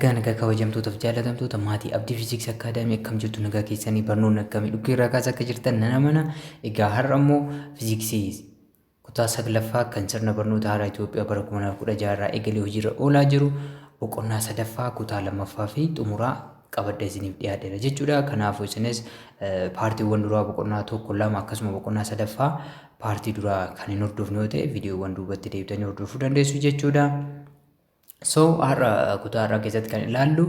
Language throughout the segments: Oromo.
Nagaa nagaa, kabajamtootaaf jaallatamtoota maatii Abdii Fiiziksii Akaadaamii, akkam jirtu? Nagaa keessanii? Barnoonni akkamii? Dhukkee irraa kaasa akka jirtan nana mana. Egaa har'a immoo fiiziksii kutaa saglaffaa kan sirna barnoota haaraa Itoophiyaa bara 2016 irraa eegalee hojiirra oolaa jiru, boqonnaa sadaffaa, kutaa lammaffaa fi xumuraa qabadda isiniif dhiyaadheera jechuudha. Kanaafuu isinis paartiiwwan duraa boqonnaa tokko, lama, akkasuma boqonnaa sadaffaa paartii duraa kan hin hordofne yoo ta'e, viidiyoowwan duubatti deebitanii hordofuu dandeessu jechuudha. So har'a kutaa har'aa keessatti kan ilaallu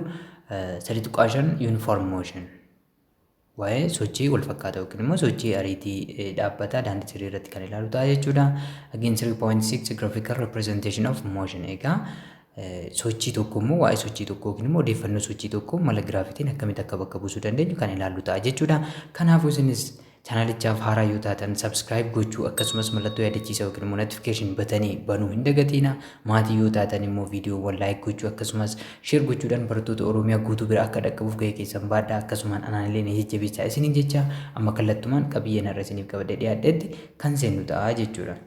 3.5 uniform motion, waa'ee sochii wal fakkaataa yookiin immoo sochii ariitii dhaabbataa daandii sirrii irratti kan ilaalu ta'a jechuudha. Again, 3.6 graphical representation of motion. Egaa sochii tokko immoo, waa'ee sochii tokko yookiin immoo odeeffannoo sochii tokko mala giraafitiin akkamitti akka bakka buusuu dandeenyu kan ilaallu ta'a jechuudha. Kanaafuu isinis chaanalichaaf haaraa yoo taatan subscribe gochuu, akkasumas mallattoo yaadachiisaa yookiin immoo notification buttonii banuu hin dagatiina. Maatii yoo taatan immoo viidiyoowwan like gochuu, akkasumas share gochuudhaan barattoota Oromiyaa guutuu bira akka dhaqqabuuf gahee keessan baadhaa, akkasumaan anaan illee na jajjabeessaa isiniin jecha, amma kallattumaan qabiyyeen har'a isiniif qabadhee dhiyaadhetti kan seennu ta'a jechuudha.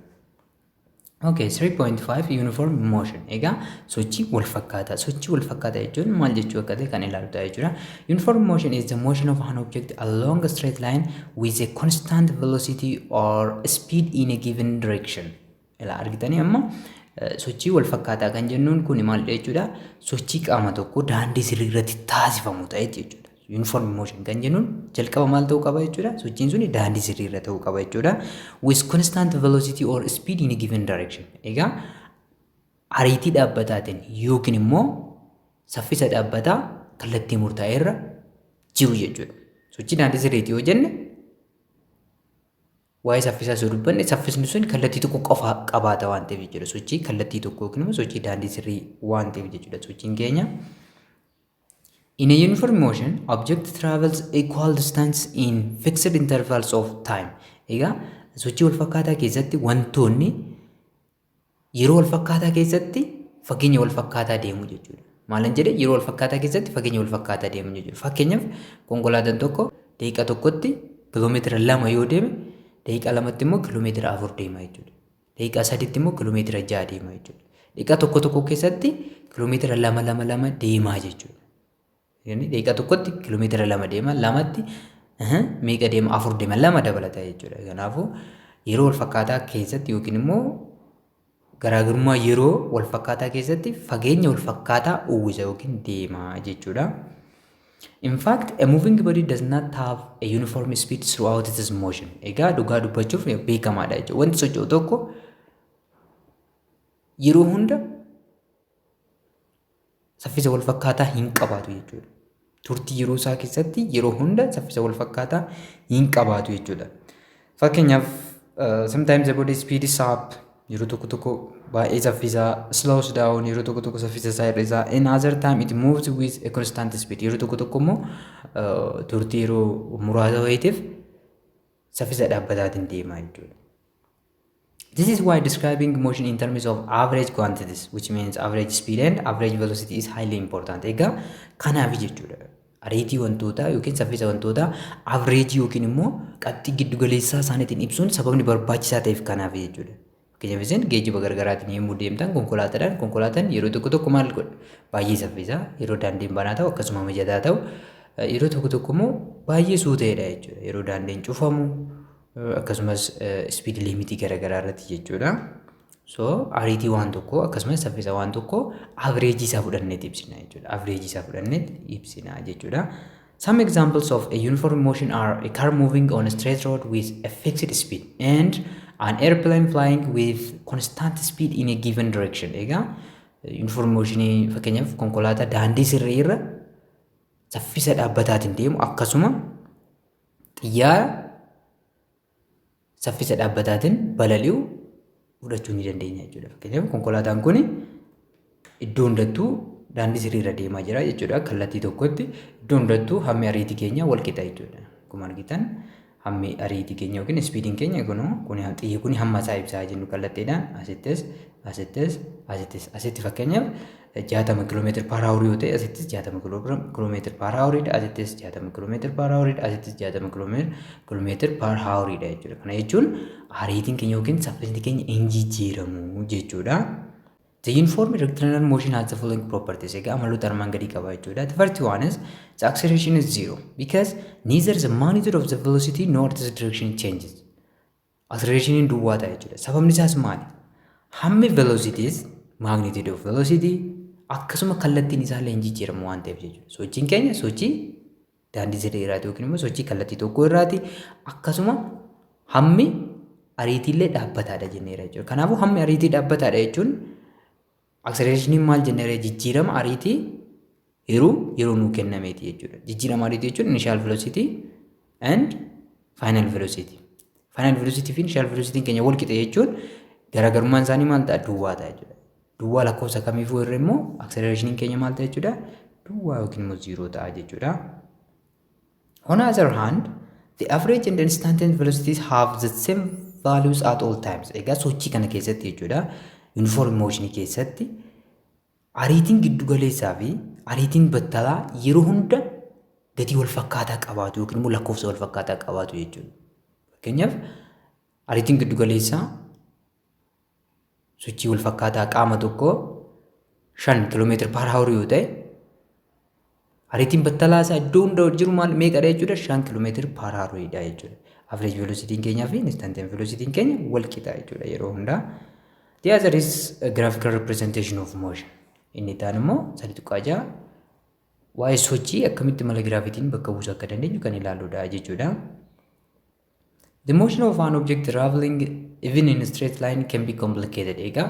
Okay, 3.5 uniform motion. Egaa sochii wal fakkaataa. Sochii wal fakkaataa jechuun maal jechuu akka ta'e kan ilaalu ta'a jechuudha. Uniform motion is the motion of an object along a straight line with a constant velocity or speed in a given direction. Ilaa, argitanii, amma sochii wal fakkaataa kan jennuun kun maal jechuudha? Sochii qaama tokko daandii sirrii irratti taasifamu ta'e jechuudha. Uniform motion kan jennuun jalqaba maal ta'uu qaba jechuudha? Sochiin suni daandii sirrii irra ta'uu qaba jechuudha. With constant velocity or speed in a given direction. Egaa ariitii dhaabbataatiin yookiin immoo saffisa dhaabbataa kallattii murtaa'e irra jiru jechuudha. Sochii daandii sirriiti yoo jenne, waa'ee saffisaa osoo dubbanne, saffisni sun kallattii tokko qofa qabaata waan ta'eef jechuudha. Sochii kallattii tokko yookiin immoo sochii daandii sirrii waan ta'eef jechuudha sochiin keenya. In a uniform motion, object travels equal distance in fixed intervals of time. Egaa sochii wal fakkaataa keessatti wantoonni yeroo wal fakkaataa keessatti fageenya wal fakkaataa deemu jechuudha. Maalan jedhe? Yeroo wal fakkaataa keessatti fageenya wal fakkaataa deemu jechuudha. Fakkeenyaaf, konkolaataan tokko daqiiqaa tokkotti kiiloomeetira 2 yoo deeme, daqiiqaa 2tti immoo kiiloomeetira 4 deema jechuudha. Daqiiqaa 3tti immoo kiiloomeetira 6 deema jechuudha. Daqiiqaa tokko tokko keessatti kiiloomeetira lama lama lama deemaa jechuudha. Daqiiqaa tokkotti kiiloomeetira 2 deema, lamatti meeqa deema? Afur deema, lama dabalata jechuudha. Kanaafuu yeroo wal fakkaataa keessatti yookiin immoo garaagarummaa yeroo wal fakkaataa keessatti fageenya wal fakkaataa uwwisa yookiin deema jechuudha. In fact, a moving body does not have a uniform speed throughout its motion. Egaa dhugaa dubbachuuf beekamaadha jechuudha. Wanti socho'u tokko yeroo hunda saffisa wal fakkaataa hin qabaatu jechuudha. Turtii yeroo isaa keessatti yeroo hunda saffisa wal fakkaataa hin qabaatu jechuudha. Fakkeenyaaf, sometimes the body speed is up, yeroo tokko tokko baay'ee saffisaa, slows down, yeroo tokko tokko saffisa isaa hir'isaa, in other time it moves with a constant speed, yeroo tokko tokko immoo turtii yeroo muraasa wayiitiif saffisa dhaabbataatiin deema jechuudha. This is why describing motion in terms of average quantities, which means average speed and average velocity, is highly important. Egaa kanaaf jechuudha. Ariitii wantootaa yookiin saffisa wantootaa average yookiin immoo qabxii giddugaleessaa isaaniitiin ibsuun sababni barbaachisaa ta'eef kanaaf jechuudha. Fakkeenyaaf, isin geejjiba garaagaraatiin yommuu deemtan, konkolaataadhaan, konkolaataan yeroo tokko tokko maal godha? Baay'ee saffisa, yeroo daandiin banaa ta'u akkasuma mijataa ta'u, yeroo tokko tokko immoo baay'ee suuteedha jechuudha. Yeroo daandiin cufamu, akkasumas speed limitii garaagaraa irratti jechuudha. So ariitii waan tokkoo akkasumas saffisa waan tokkoo average isaa fudhanneet ibsina jechuudha. Average isaa fudhanneet ibsina jechuudha. Some examples of a uniform motion are a car moving on a straight road with a fixed speed and an airplane flying with constant speed in a given direction. Egaa uniform motionii fakkeenyaaf konkolaataa daandii sirrii irra saffisa dhaabbataatiin deemu, akkasuma xiyyaara saffisa dhaabbataatiin balali'u fudhachuu ni dandeenya jechuudha. Fakkeenyaaf, konkolaataan kun iddoo hundattuu daandii sirrii irra deemaa jira jechuudha. Kallattii tokkotti iddoo hundattuu hammi ariitii keenya wal qixa jechuudha. Akkuma argitan, hammi ariitii keenya yookiin speediin keenya kun xiyyi kun hamma isaa ibsaa jennu kallattiidhaan asittis, asittis, asittis, asitti fakkeenyaaf 60 kiiloomeetira per hourii yoo ta'e, asittis 60 kiiloomeetira per houriidha, asittis 60 kiiloomeetira per houriidha, asittis 60 kiiloomeetira per houriidha jechuudha. Kana jechuun ariitiin keenya yookiin saffisni keenya hin jijjiiramu jechuudha. The uniform rectilinear motion has the following properties. Egaa amaloota armaan gadii qaba jechuudha. The first one is the acceleration is zero because neither the magnitude of the velocity nor its direction changes. Acceleration duwwaa ta'a jechuudha. Sababni isaas maali? Hammi velocities, magnitude of velocity, akkasuma kallattiin isaallee hin jijjiiramu waan ta'eef jechuudha. Sochiin keenya sochii daandii sirrii irraati yookiin immoo sochii kallattii tokko irraati. Akkasuma hammi ariitiillee dhaabbataadha jenneera jechuudha. Kanaafuu hammi ariitii dhaabbataadha jechuun accelerationiin maal jenneera? Jijjiirama ariitii yeroo yeroo nuu kennameeti jechuudha. Jijjiirama ariitii jechuun initial velocity and final velocity. Final velocity fi initial velocity keenya wal qixa jechuun garaagarummaan isaanii maal ta'a? Duwwaa ta'a jechuudha. Duwwaa lakkoofsa kamiifuu irra immoo accelerationiin keenya maal ta'a jechuudha? Duwwaa yookiin immoo zero ta'a jechuudha. On other hand, the average and instantaneous velocities have the same values at all times. Egaa sochii kana keessatti jechuudha. Uniform motion keessatti ariitiin giddu galeessaa fi ariitiin battalaa yeroo hunda gatii wal fakkaataa qabaatu yookiin immoo lakkoofsa wal fakkaataa qabaatu jechuudha. Fakkeenyaaf, ariitiin giddu galeessaa sochii wal fakkaataa qaama tokkoo 5 kiiloomeetira per hour yoo ta'e, ariitiin battalaa isaa iddoo hunda jiru maal meeqadha jechuudha? 5 kiiloomeetira per houriidha jechuudha. Average velocitiin keenyaa fi instantaneous velocitiin keenya wal qixa jechuudha yeroo hundaa. The other is a graphical representation of motion. Inni itti immoo 3.6 waa'ee sochii akkamitti mala giraafitiin bakka buusuu akka dandeenyu kan ilaalludha jechuudha. The motion of an object traveling even in a straight line can be complicated. Egaa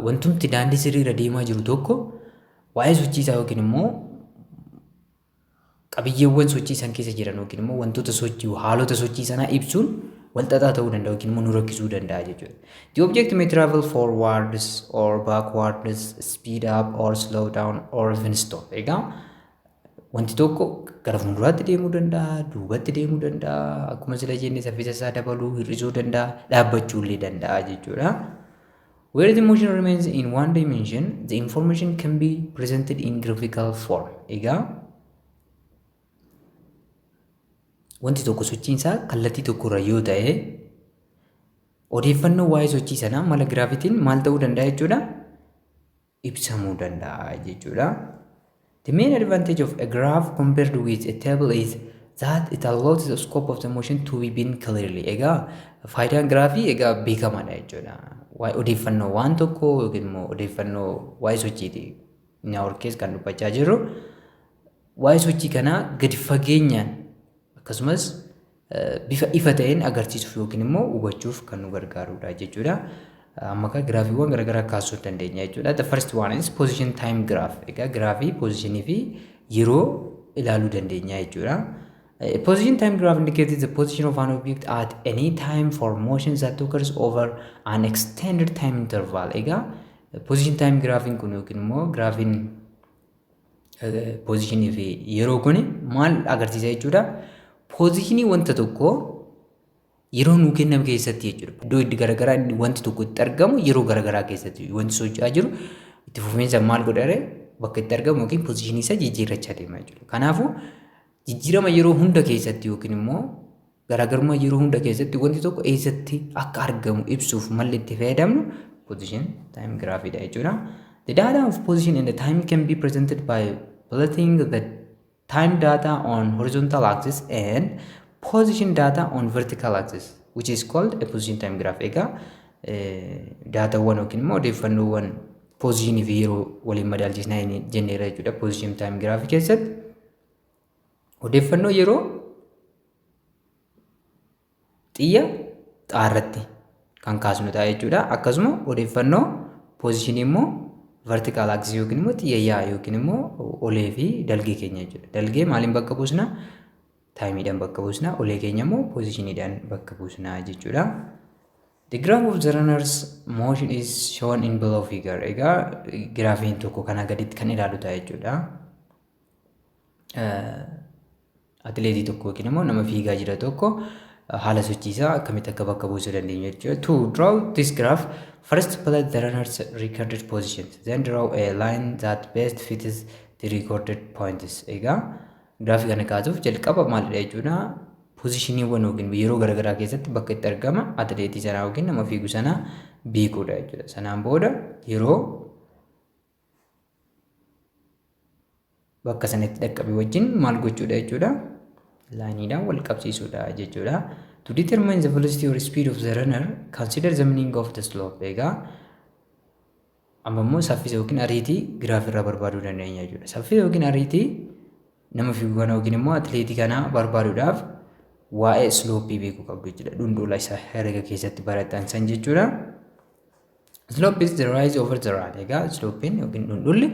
wantumti daandii sirriirra deemaa jiru tokko waa'ee sochii isaa yookiin immoo qabiyyeewwan sochii san keessa jiran yookiin immoo wantoota sochii, haalota sochii sanaa ibsuun walxaxaa ta'uu danda'a yookiin immoo nu rakkisuu danda'a jechuudha. The object may travel forwards or backwards, speed up or slow down or even stop. Egaa wanti tokko gara fuulduraatti deemuu danda'a, duubatti deemuu danda'a, akkuma sila jenne saffisa isaa dabaluu, hir'isuu danda'a, dhaabbachuu illee danda'a jechuudha. Where the motion remains in one dimension, the information can be presented in graphical form. Egaa wanti tokko sochiin isaa kallattii tokkorra yoo ta'e, odeeffannoo waa'ee sochii sanaa mala giraafitiin maal ta'uu danda'a jechuudha? Ibsamuu danda'a jechuudha. The main advantage of a graph compared with a table is that it allows the scope of the motion to be seen clearly. Egaa faayidaan giraafii egaa beekamaadha jechuudha. Waa'ee odeeffannoo waan tokkoo yookiin immoo odeeffannoo waa'ee sochiiti. In our case kan dubbachaa jirru waa'ee sochii kanaa gadi fageenyaan akkasumas bifa ifa ta'een agarsiisuuf yookiin immoo hubachuuf kan nu gargaarudha jechuudha. Amma akka giraafiiwwan garaagaraa kaasuu dandeenya jechuudha. The first one is position time graph. Egaa giraafii positionii fi yeroo ilaaluu dandeenya jechuudha. A position time graph indicates the position of an object at any time for motion that occurs over an extended time interval. Egaa position time graphiin kun yookiin immoo giraafiin positionii fi yeroo kun maal agarsiisa jechuudha? Positionii wanta tokkoo yeroo nuu kenname keessatti jechuudha. Iddoo itti garaagaraa inni wanti tokko itti argamu yeroo garaagaraa keessatti wanti socho'aa jiru itti fufiinsa maal godhare, bakka itti argamu yookiin positionii isaa jijjiirrachaa deema jechuudha. Kanaafuu jijjiirama yeroo hunda keessatti yookiin immoo garaagarummaa yeroo hunda keessatti wanti tokko eessatti akka argamu ibsuuf malli itti fayyadamnu position time graph dha jechuudha. The data of position and the time can be presented by plotting the time data on horizontal axis and position data on vertical axis, which is called a position time graph. Egaa daatawwan yookiin immoo odeeffannoowwan positionii fi yeroo waliin madaalchisnaa jenneera jechuudha. Position time graph keessatti odeeffannoo yeroo xiyya xaarratti kan kaasnu ta'a jechuudha. Akkasuma odeeffannoo positionii immoo vertical axis yookiin immoo xiyya yaa yookiin immoo olee fi dalgee keenya jechuudha. Dalgee maaliin bakka buusna? Timeiidhaan bakka buusna. Olee keenya immoo positioniidhaan bakka buusna jechuudha. The graph of the runner's motion is shown in below figure. Egaa giraafiin tokko kana gaditti kan ilaalu ta'a jechuudha. Atileetii tokko yookiin immoo nama fiigaa jira tokko haala sochiisaa akkamitti akka bakka buusuu dandeenyu jechuudha. To draw this graph, first plot the runner's recorded positions, then draw a line that best fits the recorded points. Egaa giraafii kana kaasuuf jalqaba maalidha jechuudha? Positioniiwwan yookiin yeroo garaagaraa keessatti bakka itti argama atileetii sanaa yookiin nama fiigu sanaa beekuudha jechuudha. Sanaan booda yeroo Bakka sanatti dhaqqabe wajjin maal gochuudha jechuudha? Lineiidhaan wal qabsiisuudha jechuudha. To determine the velocity or speed of the runner, consider the meaning of the slope. Egaa amma immoo saffisa yookiin ariitii giraafii irraa barbaaduu dandeenya jechuudha. Saffisa yookiin ariitii nama fiigu kana yookiin immoo atileetii kanaa barbaaduudhaaf waa'ee slopeii beekuu qabdu jechuudha. Dhundhula isa herrega keessatti baratan san jechuudha. Slope is the rise over the run. Egaa slopeiin yookiin dhundhulli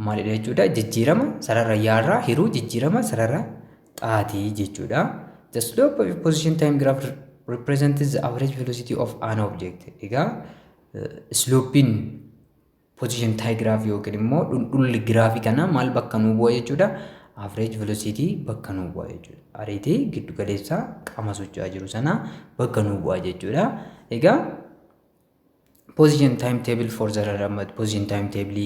maalidha jechuudha? Jijjiirama sarara yaarraa hiruu jijjiirama sarara xaatii jechuudha. The slope of a position time graph represents the average velocity of an object. Egaa slopeiin position time graph yookiin immoo dhundhulli giraafii kana maal bakka nuu bu'a jechuudha? Average velocity bakka nuu bu'a jechuudha. Ariitii giddu galeessaa qaama socho'aa jiru sana bakka nuu bu'a jechuudha. Egaa position time table for the position time table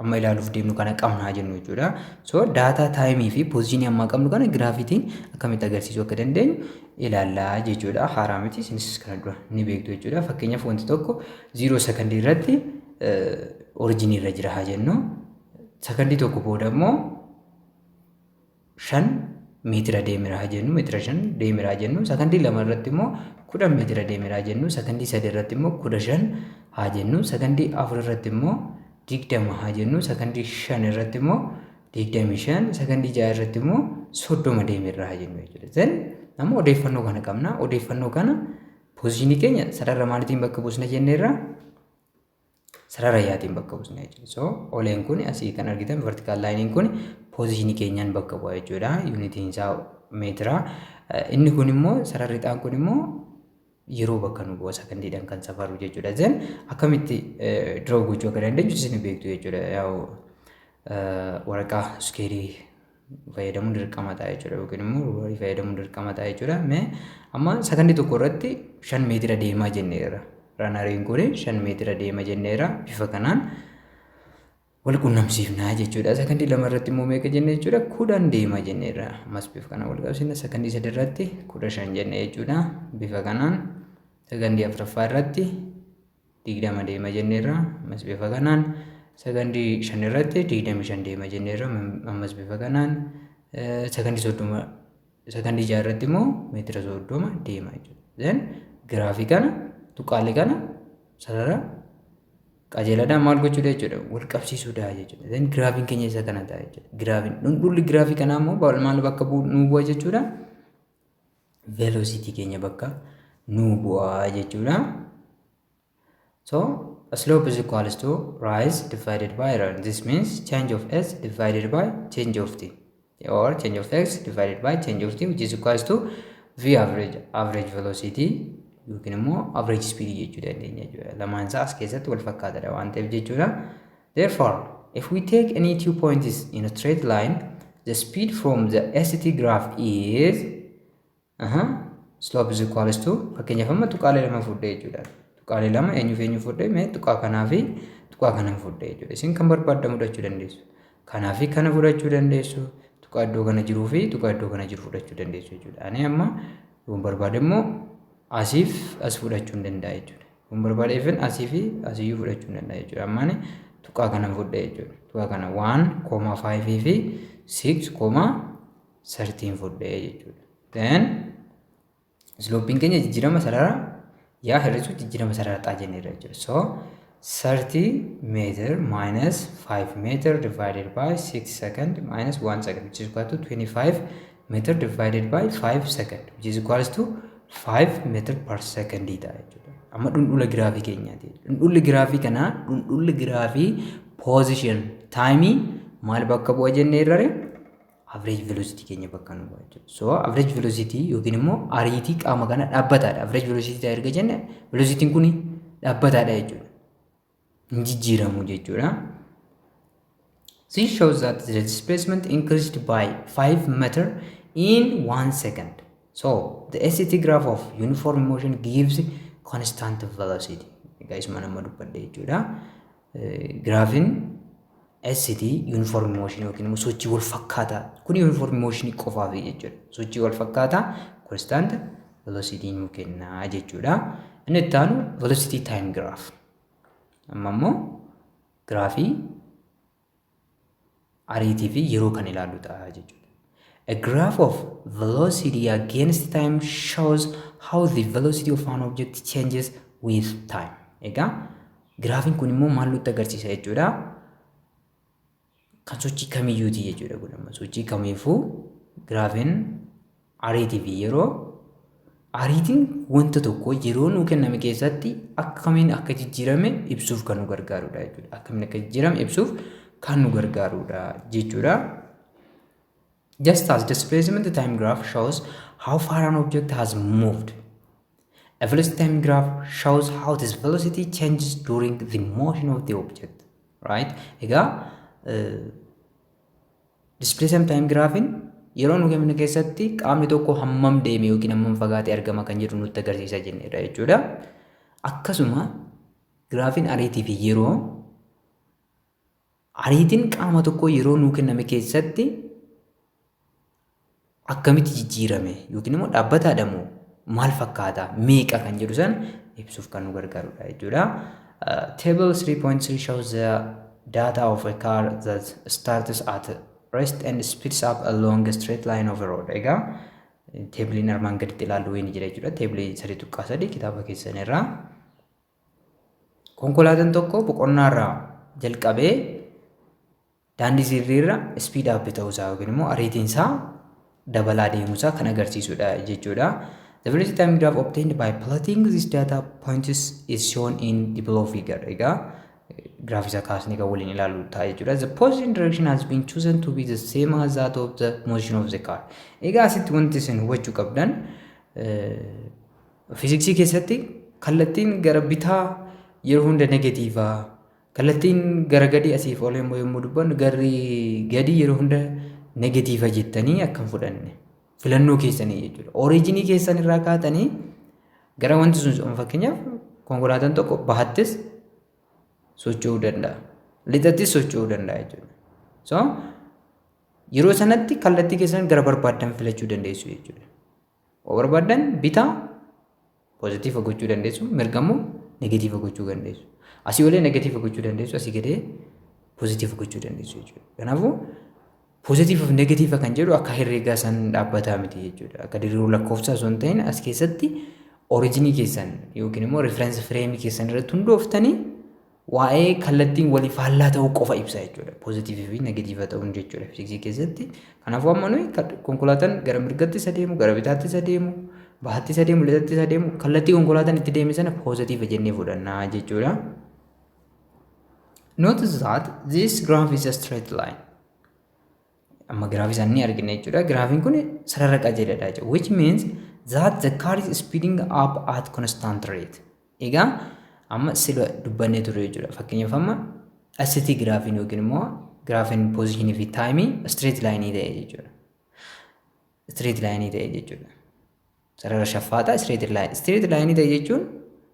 amma ilaaluuf deemnu kana qabnaa jennu jechuudha. So data timeii fi positionii ammaa qabnu kana giraafiitiin akkamitti agarsiisuu akka dandeenyu ilaallaa jechuudha. Haaraa miti, isinis kana dura ni beektu jechuudha. Fakkeenyaaf, wanti tokko 0 sekondii irratti originii irra jira haa jennu. Sekondii tokko booda immoo 5 meetira deemera haa jennu, meetira 5 deemera haa jennu. Sekondii 2 irratti immoo 10 meetira deemera haa jennu. Sekondii 3 irratti immoo 15 haa jennu. Sekondii 4 irratti immoo 20 haa jennu. Sekondii 5 irratti immoo 25, sekondii 6 irratti immoo 30 deemerra haa jennu jechuudha. Then amma odeeffannoo kana qabna. Odeeffannoo kana positionii keenya sarara maaliitiin bakka buusna jenneerra? Sarara yaatiin bakka buusna jechuudha. So oleen kun, asii kan argitan vertical lineiin kun positionii keenyaan bakka bu'a jechuudha. Unitiin isaa meetira. Inni kun immoo, sararri xaan kun immoo yeroo bakka nu bu'a, sekondiidhaan kan safaru jechuudha. Then akkamitti draw gochuu akka dandeenyu isin beektu jechuudha. Yaa'u waraqaa squareii fayyadamuun dirqama ta'a jechuudha, yookiin immoo rulerii fayyadamuun dirqama ta'a jechuudha. Mee amma sekondii tokko irratti 5 meetira deemaa jenneerra. Runneriin kun 5 meetira deema jenneerra, bifa kanaan wal qunnamsiifnaa jechuudha. Sekondii 2 irratti immoo meeqa jenne jechuudha? 10 deema jenneerra. Ammas bifa kanaan wal qabsiifna. Sekondii 3 irratti 15 jenne jechuudha. Bifa kanaan sekondii afuraffaa irratti 20 deema jenneerra. Ammas bifa kanaan sekondii 5 irratti 25 deema jenneerra. Ammas bifa kanaan sekondii 30, sekondii 6 irratti immoo meetira 30 deema jechuudha. Then giraafii kana, tuqaalee kana sarara qajeelaadhaan maal gochuudha jechuudha? Wal qabsiisuudha jechuudha. Then giraafiin keenya isa kana ta'a jechuudha. Giraafiin dhundhulli giraafii kanaa immoo maal bakka nuu bu'a jechuudha? Velocity keenya bakka nuu bu'a jechuudha. So slope is equals to rise divided by run. This means change of s divided by change of t, or change of x divided by change of t, which is equals to v average, average velocity yookiin immoo average speed jechuu dandeenya jechuudha. Lamaan isaa as keessatti wal fakkaataadha waan ta'eef jechuudha. Therefore, if we take any two points in a straight line, the speed from the ST graph is slope is equals to, fakkeenyaaf amma tuqaalee lama fudhee jechuudha. Tuqaalee lama eenyuuf eenyu fudhee? Mee tuqaa kanaa fi tuqaa kana fudhee jechuudha. Isin kan barbaaddan fudhachuu dandeessu. Kanaa fi kana fudhachuu dandeessu. Tuqaa iddoo kana jiruu fi tuqaa iddoo kana jiru fudhachuu dandeessu jechuudha. Ani amma yoon barbaade immoo asiif as fudhachuu hin danda'a jechuudha. Yoon barbaade even asii fi asiyyuu fudhachuu hin danda'a jechuudha. Amma ani tuqaa kana fudhee jechuudha. Tuqaa kana 1,5 fi 6,13 fudhee jechuudha. Then slopeiin keenya jijjiirama sarara yaa hir'isuu jijjiirama sarara xaa jenneerra jechuudha. So 30 meter minus 5 meter divided by 6 second minus 1 second, which is equal to 25 meter divided by 5 second, which is equals to 5 meter per second ta'a jechuudha. Amma dhundhula giraafii keenyaati. Dhundhulli giraafii kanaa, dhundhulli giraafii position timeii maal bakka bu'a jennee irrare? Average velocity keenya bakka nu bu'a jechuudha. So average velocity yookiin immoo ariitii qaama kana dhaabbataadha. Average velocity ta'e erga jenne, velocityn kun dhaabbataadha jechuudha. Hin jijjiiramu jechuudha. This shows that the displacement increased by 5 meter in 1 second. So the ST graph of uniform motion gives constant velocity. Egaa isuma nama dubbadhe jechuudha. Giraafiin ST uniform motion yookiin immoo sochii wal fakkaataa kun uniform motion qofaaf jechuudha. Sochii wal fakkaataa constant velocity nuu kenna jechuudha. Inni itti aanu velocity time graph. Amma immoo giraafii Ariitii fi yeroo kan ilaallu ta'a jechuudha. A graph of velocity against time shows how the velocity of an object changes with time. Egaa giraafiin kun immoo maal nutti agarsiisa jechuudha? Kan sochii kamiyyuuti jechuudha kun amma sochii kamiifuu giraafiin ariitii fi yeroo, ariitiin wanta tokko yeroo nuu kenname keessatti akkamiin akka jijjiirame ibsuuf kan nu gargaarudha jechuudha. Akkamiin akka jijjiirame ibsuuf kan nu gargaarudha jechuudha. Just as displacement time graph shows how far an object has moved, a velocity time graph shows how this velocity changes during the motion of the object. Right? Egaa displacement time graphiin yeroo nu kenname keessatti qaamni tokko hammam deeme yookiin hammam fagaatee argama kan jedhu nutti agarsiisa jenneedha jechuudha. Akkasuma giraafiin ariitii fi yeroo ariitiin qaama tokkoo yeroo nuu kenname keessatti akkamitti jijjiirame yookiin immoo dhaabbataadha moo maal fakkaata, meeqa kan jedhu san ibsuuf kan nu gargaarudha jechuudha. Table 3.3 shows the data of a car that starts at rest and speeds up along a straight line of a road. Egaa teebiliin armaan gaditti ilaallu wayii ni jira jechuudha. Teebilii 3.3 kitaaba keessan irraa. Konkolaataan tokko boqonnaarraa jalqabee daandii sirriirra speed up ta'uusaa yookiin immoo ariitiin isaa dabalaa deemuusaa kan agarsiisudha jechuudha. The velocity time graph obtained by plotting these data points is shown in the below figure. Egaa giraafii isaa kaasnee kan waliin ilaallu ta'a jechuudha. The position direction has been chosen to be the same as that of the motion of the car. Egaa asitti wanti isin hubachuu qabdan, fiiziksii keessatti kallattiin gara bitaa yeroo hunda negatiivaa, kallattiin gara gadii asiif ol yommuu dubbannu garri gadii yeroo hunda negatiiva jettanii akka hin fudhanne filannoo keessanii jechuudha. Oriijinii keessan irraa kaatanii gara wanti sun, fakkeenyaaf konkolaataan tokko bahattis socho'uu danda'a. Lixattis socho'uu danda'a jechuudha. So yeroo sanatti kallattii keessan gara barbaaddan filachuu dandeessu jechuudha. Yoo barbaaddan bitaa poozitiiva gochuu dandeessu, mirga immoo negatiiva gochuu dandeessu. Asii olee negatiiva gochuu dandeessu, asii gadee poozitiiva gochuu dandeessu jechuudha. Kanaafuu poozitiiva fi negatiiva kan jedhu akka herreegaa san dhaabbataa miti jechuudha. Akka diriiruu lakkoofsaa osoo hin ta'in, as keessatti oriijinii keessan yookiin immoo reference fireemii keessan irratti hundooftanii waa'ee kallattiin walii faallaa ta'uu qofa ibsa jechuudha. Poozitiivii fi negatiiva ta'uun jechuudha fiiziksii keessatti. Kanaafuu amma nuyi konkolaataan gara mirgatti isa deemu, gara bitaatti isa deemu, bahatti isa deemu, lixatti isa deemu, kallattii konkolaataan itti deeme sana poozitiiva jennee fudhannaa jechuudha. Notice that this graph is a straight line. Amma giraafii isaan ni argina jechuudha. Giraafiin kun sarara qajeelaadha jechuudha. Which means that the car is speeding up at constant rate. Egaa amma sila dubbannee ture jechuudha. Fakkeenyaaf amma asitti giraafiin yookiin immoo giraafiin positionii fi timeii straight line ta'e jechuudha. Straight line ta'e jechuudha. Sarara shaffaataa straight line. Straight line ta'e jechuun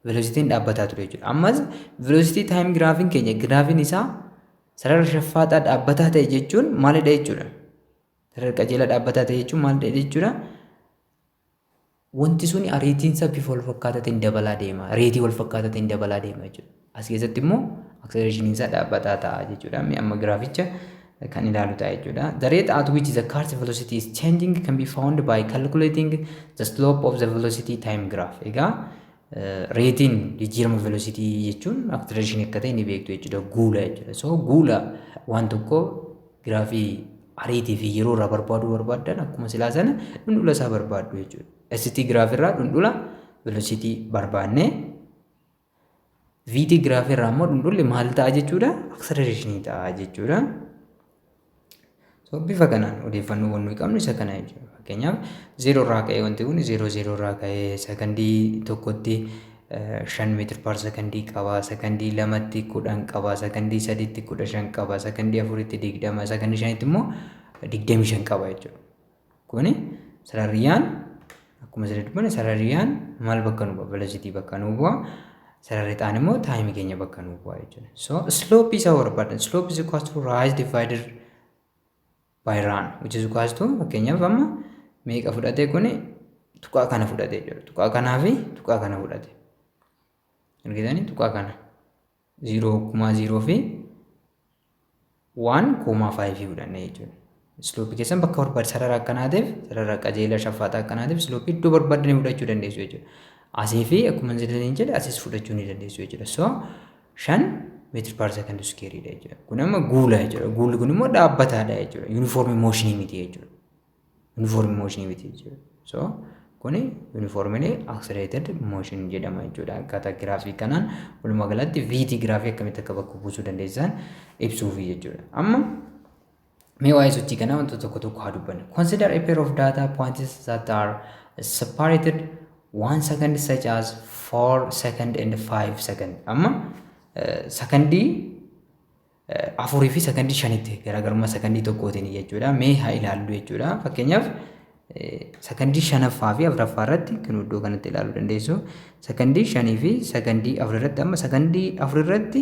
velocitiin dhaabbataa ture jechuudha. Ammas velocity time giraafiin keenya giraafiin isaa sarara shaffaataa dhaabbataa ta'e jechuun maalidha jechuudha? Sarara qajeelaa dhaabbataa ta'e jechuun maalidha jechuudha? Wanti suni ariitiinsa bifa wal fakkaataa dabalaa deema. Rateii wal fakkaataa dabalaa deema jechuudha. As keessatti immoo acceleration isaa dhaabbataa ta'a jechuudha. Amma giraaficha kan ilaalu ta'a jechuudha. The rate at which the car's velocity is changing can be found by calculating the slope of the velocity time graph. Egaa rateiin jijjiirama velocity jechuun acceleration akka ta'e ni beektu jechuudha. Guula jechuudha. So guula waan tokko giraafii ariitii fi yeroo irraa barbaaduu barbaaddan akkuma silaa sana dhundhula isaa barbaaddu jechuudha. ST giraafii irraa dhundhula velocity barbaannee, VT giraafii irraa immoo dhundhulli maal ta'a jechuudha? Acceleration ta'a jechuudha. So bifa kanaan odeeffannoowwan nuyi qabnu isa kana jechuudha. Fakkeenyaaf zeeroo irraa ka'ee, wanti kun zeeroo zeeroo irraa ka'ee sakandii tokkotti 5 meter per sakandii qaba, sakandii lamatti 10 qaba, sakandii sadiitti 15 qaba, sakandii afuritti 20, sakandii shanitti immoo 25 qaba jechuudha. Kuni sararriyyaan akkuma sirrii dubbanne sararriyyaan maal bakka nu bu'a? Velocity bakka nu bu'a. Sararri xaan immoo timeii keenya bakka nu bu'a jechuudha. So slope isaa barbaadan, slope is equals to rise divided by run, which is equals to, fakkeenyaaf amma meeqa fudhate kuni? Tuqaa kana fudhate jechuudha. Tuqaa kanaa fi tuqaa kana fudhate. Argitanii, tuqaa kana 0,0 fi 1,5 fudhanna jechuudha. Slopeii keessan bakka barbaade, sarara akkanaatiif, sarara qajeelaa shaffaaxaa akkanaatiif slopeii iddoo barbaadanii fudhachuu dandeessu jechuudha. Asii fi akkuma isin jedhe asis fudhachuu ni dandeessu jechuudha. So 5 meter per second squareiidha jechuudha. Kun amma guula jechuudha. Guulli kun immoo dhaabbataadha jechuudha. Uniform motionii miti jechuudha. Uniform motionii miti jechuudha. So kuni uniformly accelerated motion jedhama jechuudha. Akkaataa giraafii kanaan walumaa galatti VT giraafii akkamitti akka bakka buusuu dandeessan ibsuufi jechuudha. Amma mee waa'ee sochii kanaa wantoota tokko tokko haa dubbannu. Consider a pair of data points that are separated 1 second, such as 4 second and 5 second. Amma sakandii 4 fi sakandii 5tti garaagarummaa sakandii tokkootiin jechuudha. Mee haa ilaallu jechuudha. Fakkeenyaaf, sakandii shanaffaa fi afuraffaa irratti kan iddoo kanatti ilaaluu dandeessu. Sakandii 5 fi sakandii 4 irratti, amma sakandii 4 irratti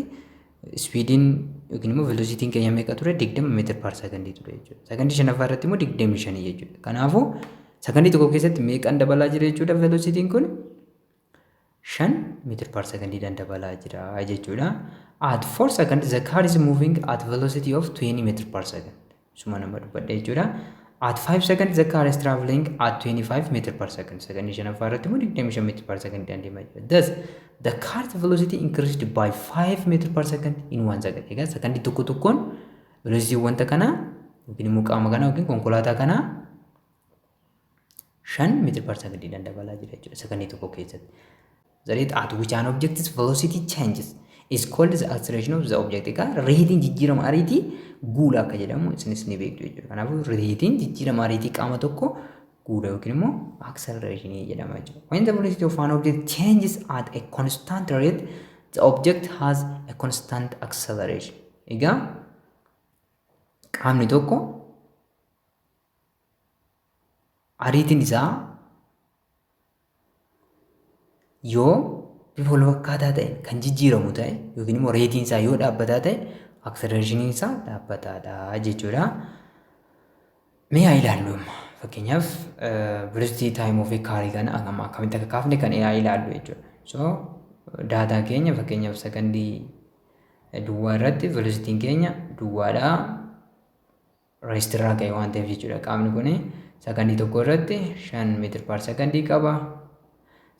speediin yookiin immoo velocityn keenya meeqa ture? 20 meter per secondii ture jechuudha. Sakandii shanaffaa irratti immoo 25 jechuudha. Kanaafuu sakandii tokko keessatti meeqaan dabalaa jira jechuudha velocityn kun? 5 meter per secondiidhaan dabalaa jira jechuudha. At 4 seconds, the car is moving at velocity of 20 meter per second. Suma nama dubbadha jechuudha. At 5 seconds, the car is traveling at 25 meter per second. Sakandii shanaffaa irratti immoo 25 meter per second deemaa jira. Thus, the car's velocity increased by 5 meter per second in 1 second. Egaa sakandii tokko tokkoon velocity wanta kanaa yookiin immoo qaama kanaa yookiin konkolaataa kanaa 5 meter per secondiidhaan dabalaa jira jechuudha sakandii tokko keessatti. The rate at which an object's velocity changes is called the acceleration of the object. Egaa rateiin jijjiirama ariitii guula akka jedhamu isinis ni beektu jechuudha. Kanaafuu rateiin jijjiirama ariitii qaama tokko guula yookiin immoo acceleration jedhama jechuudha. When the velocity of an object changes at a constant rate, the object has a constant acceleration. Egaa qaamni tokko ariitiin isaa yoo bifa wal fakkaataa ta'een kan jijjiiramu ta'e yookiin immoo rateiin isaa yoo dhaabbataa ta'e, accelerationiin isaa dhaabbataadha jechuudha. Mee haa ilaallu amma. Fakkeenyaaf, velocity time of carii kana amma akkamitti akka kaafne kan haa ilaallu jechuudha. So data keenya, fakkeenyaaf, sakandii duwwaa irratti velocityn keenya duwwaadha. Restirraa ka'e waan ta'eef jechuudha. Qaamni kun sakandii tokko irratti 5 meter per secondii qaba.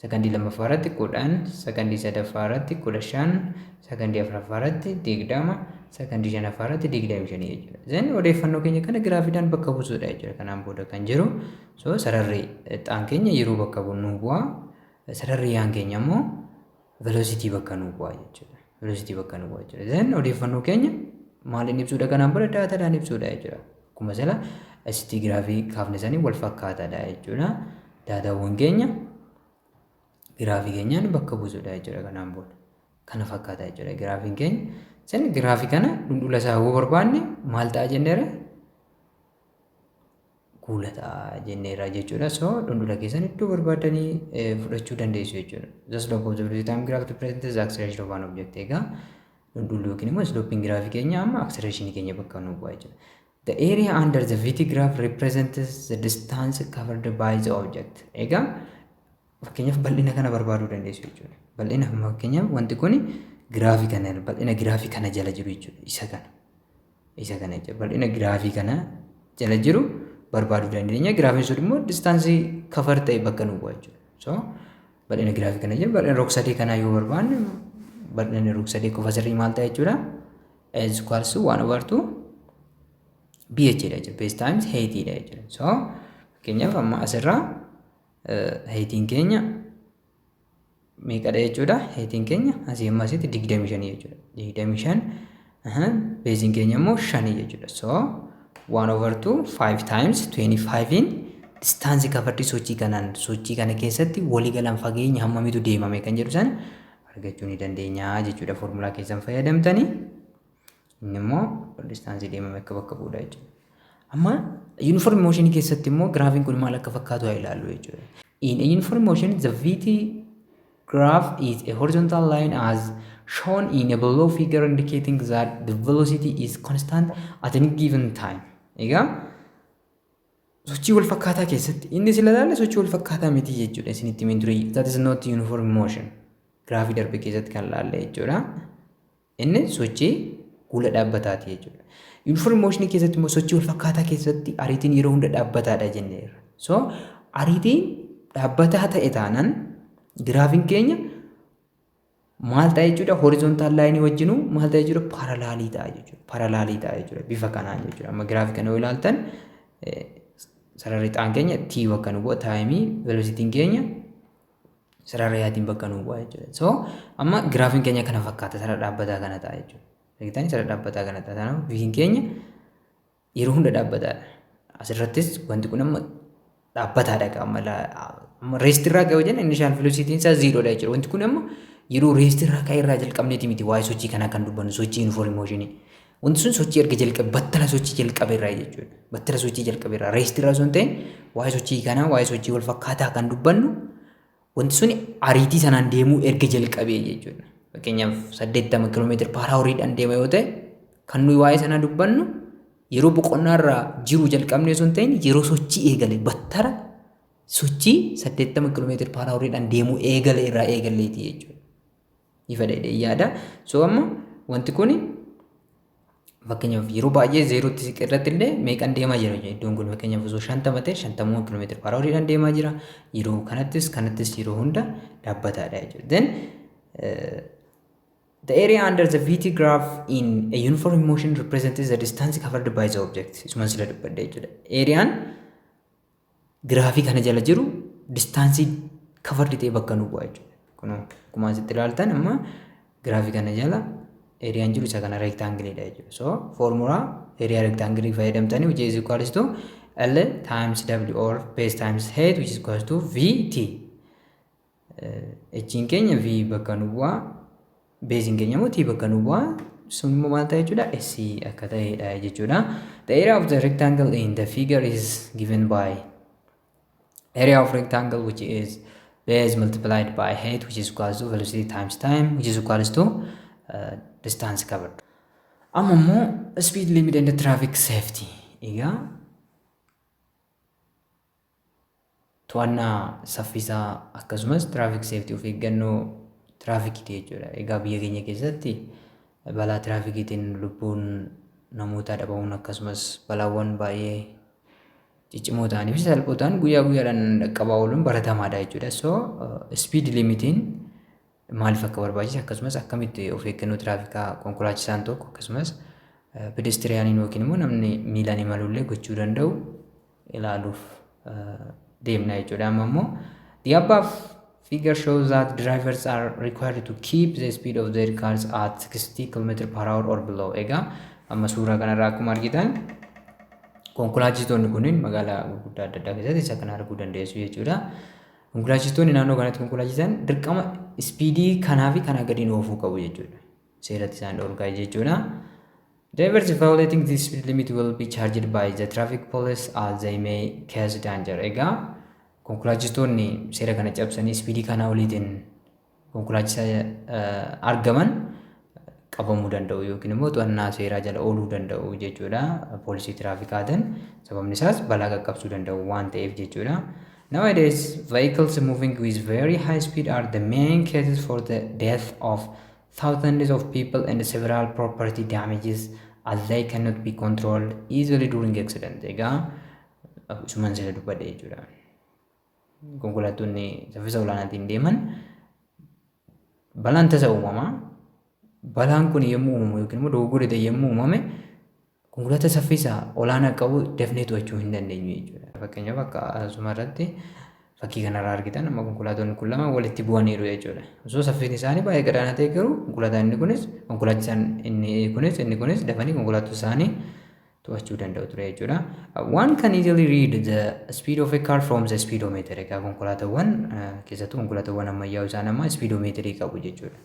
Sakandii lammaffaa irratti 10, sakandii sadaffaa irratti 15, sakandii afuraffaa irratti 20, sakandii shanaffaa irratti 25 jechuudha. Then odeeffannoo keenya kana giraafiidhaan bakka buusuudha jechuudha. Kanaan booda kan jiru, so sararri xaan keenya yeroo bakka nuu bu'a. Sararri yaan keenya immoo velocity bakka nuu bu'a jechuudha. Velocity bakka nuu bu'a jechuudha. Then odeeffannoo keenya maaliin ibsuudha kanaan booda? Datadhaan ibsuudha jechuudha. Akkuma sila ST giraafii kaafne sanii wal fakkaataadha jechuudha. Datawwan keenya giraafii keenyaan bakka buusuudha jechuudha kanaan booda. Kana fakkaata jechuudha giraafiin keenya. Sen giraafii kana dhundhula isaa yoo barbaanne maal ta'a jenneera? Guula ta'a jenneera jechuudha. So dhundhula keessan iddoo barbaadanii fudhachuu dandeessu jechuudha. The slope of the velocity time graph represents the acceleration of an object. Egaa dhundhulli yookiin immoo slopeiin giraafii keenya amma acceleration keenya bakka nu bu'a jechuudha. The area under the VT graph represents the distance covered by the object. Egaa fakkeenyaaf, bal'ina kana barbaaduu dandeessu jechuudha. Bal'ina, fakkeenyaaf, wanti kun giraafii kana, bal'ina giraafii kana jala jiru jechuudha. Isa kana. Isa kana jechuudha. Bal'ina giraafii kana jala jiru barbaaduu dandeenya. Giraafiin sun immoo distanceii cover ta'e bakka nu bu'a jechuudha. So bal'ina giraafii kana jiru, bal'ina rog-sadee kanaa yoo barbaanne, bal'inni rog-sadee qofa sirrii maal ta'a jechuudha? Is equals to 1 over 2 BH dha jechuudha. Base times height dha jechuudha. So fakkeenyaaf, amma asirraa heightiin keenya meeqadha jechuudha? Heightiin keenya asii amma asitti 25 jechuudha. 25, baseiin keenya immoo 5 jechuudha. So 1 over 2 5 times 25 in distanceii covered, sochii kanaan, sochii kana keessatti waliigalaan fageenya hammamitu deemame kan jedhu sana argachuu ni dandeenya jechuudha. Foormulaa keessan fayyadamtanii inni immoo distanceii deemame akka bakka bu'uudha jechuudha. Amma uniform motion keessatti immoo giraafiin kun maal akka fakkaatu haa ilaallu jechuudha. In a uniform motion, the VT graph is a horizontal line as shown in a below figure, indicating that the velocity is constant at any given time. Egaa sochii wal fakkaataa keessatti, inni sila ilaalle sochii wal fakkaataa miti jechuudha isinitti himin ture. That is not uniform motion. Giraafii darbe keessatti kan ilaalle jechuudha. Inni sochii Guula dhaabbataati jechuudha. Uniform motion keessatti immoo, sochii wal fakkaataa keessatti, ariitiin yeroo hunda dhaabbataadha jenneerra. So ariitiin dhaabbataa ta'e taanaan giraafiin keenya maal ta'a jechuudha? Horizontal lineii wajjinuu maal ta'a jechuudha? Parallelii ta'a jechuudha. Parallelii ta'a jechuudha. Bifa kanaan jechuudha. Amma giraafii kana yoo ilaaltan, sararri xaan keenya t bakka nu bu'a, timeii, velocityn keenya sarara yaatiin bakka nu bu'a jechuudha. So amma giraafiin keenya kana fakkaata, sarara dhaabbataa kana ta'a jechuudha. Argitanii, sarara dhaabbataa kana ta'a. Kanaaf V'n keenya yeroo hunda dhaabbataadha. Asirrattis wanti kun amma dhaabbataadha. Amma rest irraa ka'e jenna, initial velocityn isaa zerodha jechuudha. Wanti kun amma yeroo rest irraa ka'e irraa jalqabneeti miti waa'ee sochii kanaa kan dubbannu, sochii uniform motionii. Wanti sun sochii erga jalqabe, battala sochii jalqabe irraa jechuudha. Battala sochii jalqabe irraa, rest irraa osoo hin ta'in, waa'ee sochii kanaa, waa'ee sochii wal fakkaataa kan dubbannu wanti sun ariitii sanaan deemuu erga jalqabee jechuudha. Fakkeenyaaf 80 kiiloomeetira per houriidhaan deema yoo ta'e, kan nuyi waa'ee sanaa dubbannu yeroo boqonnaa irraa jiru jalqabnee osoo hin ta'in, yeroo sochii eegale, battara sochii 80 kiiloomeetira per houriidhaan deemuu eegale irraa eegalleeti jechuudha. Ifa dheedhee yaada. So amma wanti kun fakkeenyaaf yeroo baay'ee zeerootti siqe irratti illee meeqan deemaa jira? Iddoon kun fakkeenyaaf osoo 50 ta'e, 50 kiiloomeetira per houriidhaan deemaa jira. Yeroo kanattis yeroo hunda dhaabbataadha jechuudha. Then the area under the VT graph in a uniform motion represents the distance covered by the object. Isuma sila dubbadde jechuudha. Areaan giraafii kana jala jiru distanceii covered ta'e bakka nu bu'a jechuudha. Kun akkuma asitti ilaaltan, amma giraafii kana jala areaan jiru isa kana rectangleiidha jechuudha. So formula area rectangleii fayyadamtanii, which is equals to L times W or base times height, which is equals to VT. H'n keenya V bakka nu bu'a. Baseiin keenya immoo T bakka nu bu'a. Sun immoo maal ta'a jechuudha? S akka ta'edha jechuudha. The area of the rectangle in the figure is given by area of rectangle, which is base multiplied by height, which is equals to velocity times time, which is equals to distance covered. Amma immoo speed limit and traffic safety. Egaa to'annaa saffisaa akkasumas traffic safety, of eeggannoo tiraafikiiti jechuudha. Egaa biyya keenya keessatti balaa tiraafikiitiin lubbuun namootaa dhabamuun, akkasumas balaawwan baay'ee ciccimoo ta'anii fi salphoo ta'an guyyaa guyyaadhaan dhaqqabaa ooluun baratamaadha jechuudha. So speed limitiin maaliif akka barbaachise, akkasumas akkamitti of eeggannoo tiraafikaa konkolaachisaan tokko akkasumas pedestrianiin yookiin immoo namni miilaan imalullee gochuu danda'u ilaaluuf deemna jechuudha. Amma immoo the above figure shows that drivers are required to keep the speed of their cars at 60 km per hour or below. Egaa amma suuraa kanarraa akkuma argitan, konkolaachistoonni kunniin magaalaa gurguddaa adda addaa keessatti isa kana arguu dandeessu jechuudha. Konkolaachistoonni naannoo kanatti konkolaachisan dirqama speedii kanaa fi kanaa gadiin oofuu qabu jechuudha. Seeratti isaan dhorkaa jechuudha. Drivers violating this speed limit will be charged by the traffic police as they may cause danger. Egaa konkolaachistoonni seera kana cabsanii speedii kanaa oliitiin konkolaachisaa argaman qabamuu danda'u yookiin immoo to'annaa seeraa jala ooluu danda'u jechuudha poolisii tiraafikaatiin, sababni isaas balaa qaqqabsuu danda'u waan ta'eef jechuudha. Nowadays, vehicles moving with very high speed are the main causes for the death of thousands of people and several property damages, as they cannot be controlled easily during accident. Egaa isuman sila dubbadhe jechuudha. Konkolaattonni saffisa olaanaatiin deeman balaan tasa uumamaa. Balaan kun yommuu uumamu yookiin immoo dogoggorri ta'e yommuu uumame, konkolaataa saffisa olaanaa qabu dafnee to'achuu hin dandeenyu jechuudha. Fakkeenyaaf akka asuma irratti fakkii kanarraa argitan, amma konkolaattonni kun lama walitti bu'aniiru jechuudha. Osoo saffisni isaanii baay'ee gadaanaa ta'e garuu konkolaataan inni kunis, konkolaachisaan inni kunis dafanii konkolaattota isaanii to'achuu danda'u ture jechuudha. One can easily read the speed of a car from the speedometer. Egaa konkolaataawwan, keessattuu konkolaataawwan ammayyaa isaan amma speedometerii qabu jechuudha.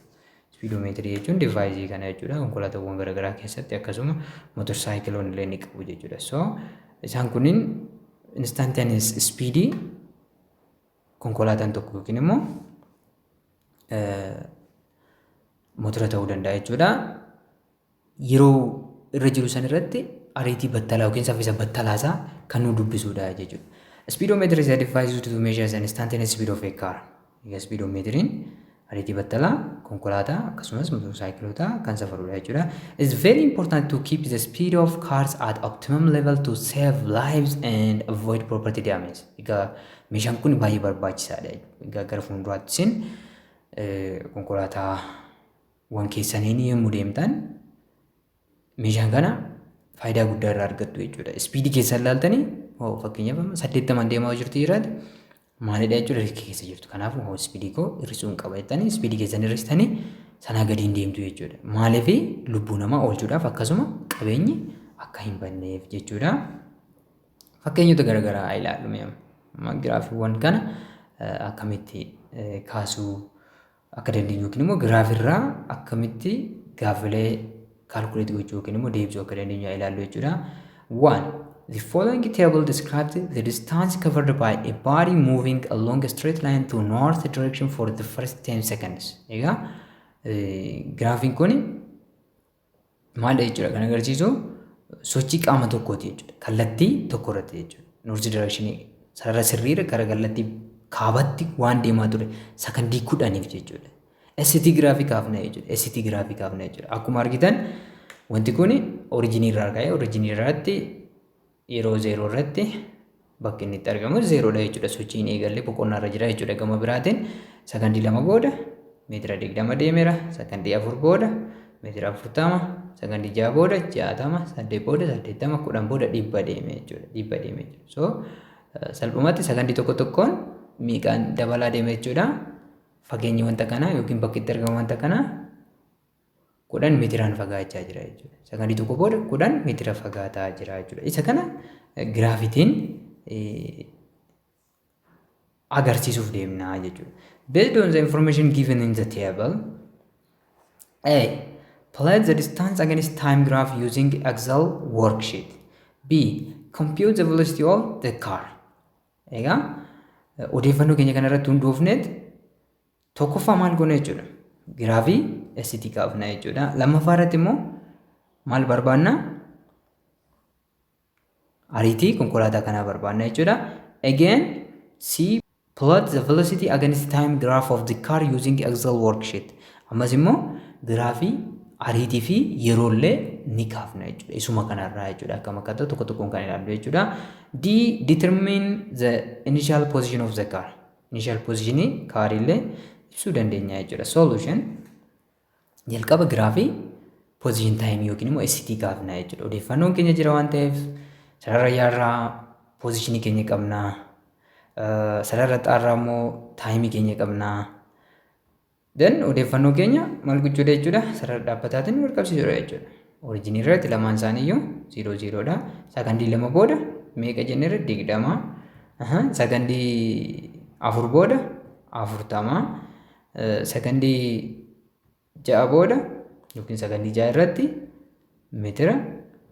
Speedometerii jechuun deviceii kana jechuudha. Konkolaataawwan garaagaraa keessatti, akkasuma motorsaayikiloonni illee ni qabu jechuudha. So isaan kunniin instantaneous speedii konkolaataan tokko yookiin immoo motora ta'uu danda'a jechuudha. Yeroo irra jiru san irratti ariitii battalaa yookiin saffisa battalaasaa kan nu dubbisudha jechuudha. Speedometer is a device used to measure the instantaneous speed of a car. Egaa speedometeriin ariitii battalaa konkolaataan tokko irra jiru kan nu dubbisudha jechuudha. konkolaataa akkasumas motorsaayikilootaa kan safarudha jechuudha. It's very important to keep the speed of cars at optimum level to save lives and avoid property damage. Egaa meeshaan kun baay'ee barbaachisaadha. Egaa gara fuulduraatti isin konkolaataawwan keessaniin yommuu deemtan meeshaan kana faayidaa guddaa irraa argattu jechuudha. Speedii keessan ilaaltanii, fakkeenyaaf 80n deemaa jirtu jiraate, maalidha jechuudha, riskii keessa jirtu. Kanaafuu hoo speedii koo hir'isuu hin qaba jettanii speedii keessan hir'istanii sanaa gadi hin deemtu jechuudha. Maaliif? Lubbuu namaa oolchuudhaaf, akkasuma qabeenyi akka hin banneef jechuudha. Fakkeenyota garaagaraa haa ilaallu mee amma giraafiiwwan kana akkamitti kaasuu akka dandeenyu yookiin immoo giraafirraa akkamitti gaaffilee calculate gochuu yookiin immoo deebisuu akka dandeenyu haa ilaallu jechuudha. One, the following table describes the distance covered by a body moving along a straight line to north direction for the first 10 seconds. Egaa giraafiin kun maal jechuudha kan agarsiisu? Sochii qaama tokkooti jechuudha. Kallattii tokko irratti jechuudha. North direction, sarara sirriirra gara kallattii kaabatti waan deemaa ture sakandii 10f jechuudha. ST giraafii kaafna jechuudha. ST giraafii kaafna jechuudha. Akkuma argitan wanti kun originii irraa ka'ee originii irratti yeroo 0 irratti bakki inni itti argamu zerodha jechuudha. Sochiin eegallee boqonnaa irra jira jechuudha. Gama biraatiin sakandii 2 booda meetira 20 deemeera. Sakandii 4 booda meetira 40, sakandii 6 booda 60, 8 booda 80, 10 booda 100 deeme jechuudha. 100 deeme jechuudha. So salphumatti sakandii tokko tokkoon meeqaan dabalaa deeme jechuudha? Fageenyi wanta kanaa yookiin bakki itti argamu wanta kanaa 10 meetiraan fagaachaa jira jechuudha. Sakandii tokko booda 10 meetira fagaataa jira jechuudha. Isa kana giraafitiin agarsiisuuf deemnaa jechuudha. Based on the information given in the table, A. Plot the distance against time graph using Excel worksheet. B. Compute the velocity of the car. Egaa odeeffannoo keenya kanarratti hundoofneet tokkoffaa maal goona jechuudha? Giraafii ST kaafna jechuudha. Lammaffaa irratti immoo maal barbaanna? Ariitii konkolaataa kanaa barbaanna jechuudha. Again, C. Plot the velocity against time graph of the car using Excel worksheet. Ammas immoo giraafii ariitii fi yeroollee ni kaafna jechuudha. Isuma kanarraa jechuudha. Akkam akka ta'u tokko tokkoon kan ilaallu jechuudha. D. Determine the initial position of the car. Initial positionii carillee ibsuu dandeenya jechuudha. Solution: jalqaba giraafii position time yookiin immoo ST kaafna jechuudha. Odeeffannoon keenya jira waan ta'eef sarara yaarraa positionii keenya qabna. Sarara xaarraa immoo timeii keenya qabna. Then odeeffannoo keenya maal gochuudha jechuudha? Sarara dhaabbataatiin wal qabsiisuudha jechuudha. Originii irratti lamaan isaaniiyyuu 0 zerodha. Sakandii 2 booda meeqa jenneerra? 20. Sakandii 4 booda 40. Sakandii 6 booda yookiin sakandii 6 irratti meetira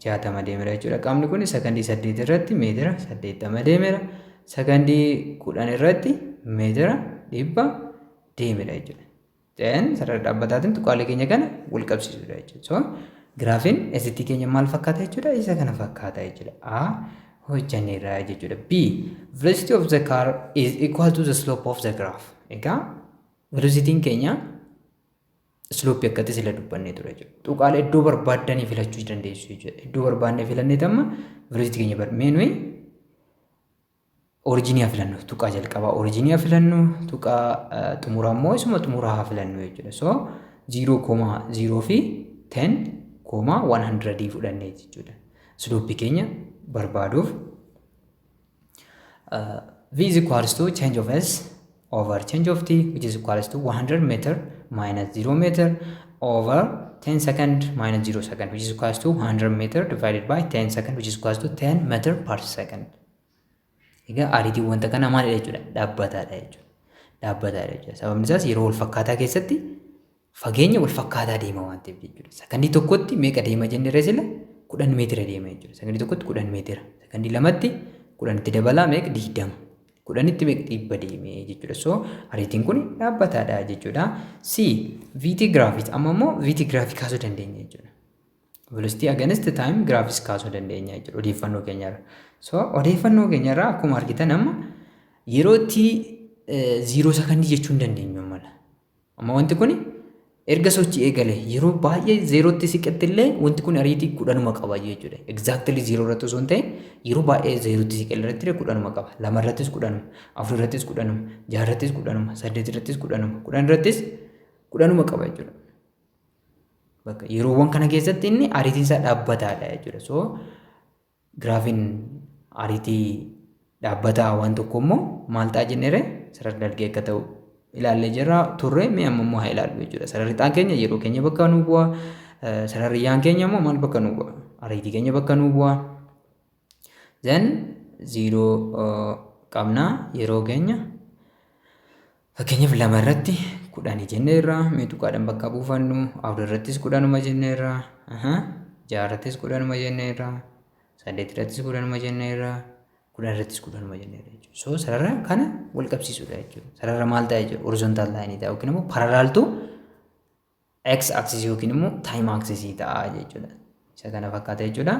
60 deemeera jechuudha. Qaamni kun sakandii 8 irratti meetira 80 deemeera. Sakandii 10 irratti meetira 100 deemeera jechuudha. Then sarara dhaabbataatiin tuqaalee keenya kana wal qabsiisuudha jechuudha. So giraafiin ST keenya maal fakkaata jechuudha? Isa kana fakkaata jechuudha. A hojjanneerra jechuudha. B. Velocity of the car is equal to the slope of the graph. Egaa velocitiin keenya slopeii akkatti sila dubbannee ture jechuudha. Tuqaalee iddoo barbaaddanii filachuu dandeessu jechuudha. Iddoo barbaannee filannee amma velocity keenya mee nuyi originii haa filannu, tuqaa jalqabaa originii haa filannu, tuqaa xumuraa immoo isuma xumuraa haa filannu jechuudha. So 0,0 fi 10,100 fudhannee jechuudha. Slopeii keenya barbaaduuf V is equals to change of S over change of T, which is equals to 100 meter minus 0 meter over 10 second minus 0 second, which is equals to 100 meter divided by 10 second, which is equals to 10 meter per second. Egaa ariitiin wanta kanaa maalidha jechuudha? Dhaabbataadha jechuudha. Dhaabbataadha jechuudha. Sababni isaas yeroo wal fakkaataa keessatti fageenya wal fakkaataa deema waan ta'eef jechuudha. Sakandii tokkotti meeqa deema jennee sila? 10 meetira deema jechuudha. Sakandii tokkotti 10 meetira. Sakandii lamatti 10tti dabalaa meeqa? 20. 10tti meeqa? 100 deeme jechuudha. So ariitiin kun dhaabbataadha jechuudha. C. VT graph, amma immoo VT graph kaasuu dandeenya jechuudha. Velocity against time graphs kaasuu dandeenya jechuudha odeeffannoo keenyarra. So odeeffannoo keenyarraa akkuma argitan amma yeroo itti 0 sakandii jechuu hin dandeenyu mala. Amma wanti kun Erga sochii eegale yeroo baay'ee zeerootti siqetti illee wanti kun ariitii 10uma qaba jechuudha. Exactly zeeroo irratti osoo hin ta'in yeroo baay'ee zeerootti siqe irratti 10uma qaba. Lama irrattis 10uma, afur irrattis 10uma, jaha irrattis 10uma, saddeet irrattis 10uma, 10 irrattis 10uma qaba jechuudha. Bakka yeroowwan kana keessatti inni ariitiin isaa dhaabbataadha jechuudha. So giraafiin ariitii dhaabbataa waan tokko immoo maal ta'a jenneere? Sarara dalgee akka ta'u ilaallee jirra turre. Mee amma immoo haa ilaallu jechuudha. Sararri xaan keenya yeroo keenya bakka nuu bu'a. Sararri yaan keenya immoo maal bakka nuu bu'a? Ariitii keenya bakka nuu bu'a. Then zero qabna, yeroo keenya fakkeenyaaf lama irratti 10 jenneerra, mee tuqaadhaan bakka buufannu. Afur irrattis 10uma jenneerra, jaha irrattis 10uma jenneerra, saddeet irrattis 10uma jenneerra, 10 irrattis 10uma jenneerra jechuudha. So sarara kana wal qabsiisuudha jechuudha. Sarara maal ta'a jechuudha? Horizontal line ta'a yookiin immoo parallel to x axis yookiin immoo time axis ta'a jechuudha. Isa kana fakkaata jechuudha.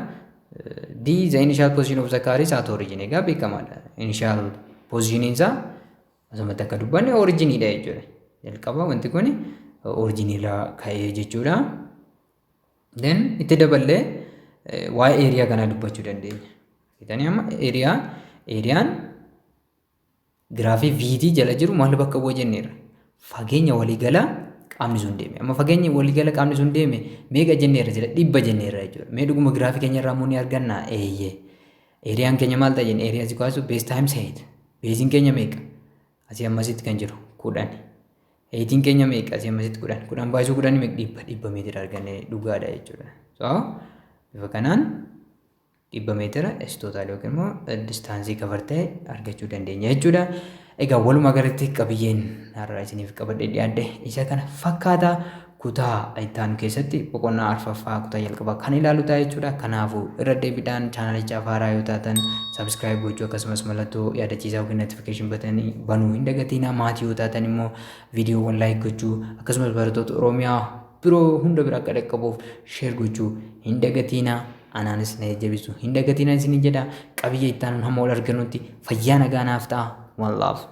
D, the initial position of the car is at origin. Egaa beekamaadha. Initial position isaa asumatti akka dubbanne originiidha jechuudha. Jalqaba wanti kun originirraa ka'ee jechuudha. Then itti daballee waa'ee area kanaa dubbachuu dandeenya. Kitanii amma areaan giraafii VT jala jiru maal bakka bu'a jenneerra? Fageenya waliigalaa qaamni sun deeme. Amma fageenya waliigala qaamni sun deeme meeqa jenneerra jira? 100 jenneerra jechuudha. Mee dhuguma giraafii keenya irraa immoo ni argannaa? Eeyyee. Areaan keenya maal ta'a jenne? Area is equals to base times height. Baseiin keenya meeqa? Asii ammasitti kan jiru 10. Heightiin keenya meeqa? Asii ammasitti 10. 10 baay'isuu 10 meeqa? 100. 100 meetira arganne, dhugaadha jechuudha. So bifa kanaan 100 meetira S total yookiin immoo distance cover ta'e argachuu dandeenya jechuudha. Egaa walumaa galatti qabiyyeen har'a isiniif qabadhee dhiyaadhe isa kana fakkaata. Kutaa itti aanu keessatti boqonnaa arfaffaa kutaa jalqabaa kan ilaalu ta'a jechuudha. Kanaafuu irra deebiidhaan chaanalichaaf haaraa yoo taatan subscribe gochuu, akkasumas mallattoo yaadachiisaa yookiin notification buttonii banuu hin dagatinaa. Maatii yoo taatan immoo viidiyoowwan like gochuu, akkasumas barattoota Oromiyaa biroo hunda bira akka dhaqqabuuf share gochuu hin dagatinaa. Anaanis na jajjabeessuu hin dagatinaa isiniin jedha. Qabiyyee itti aanuun hamma wal argannutti fayyaa nagaa naaf ta'a. One love.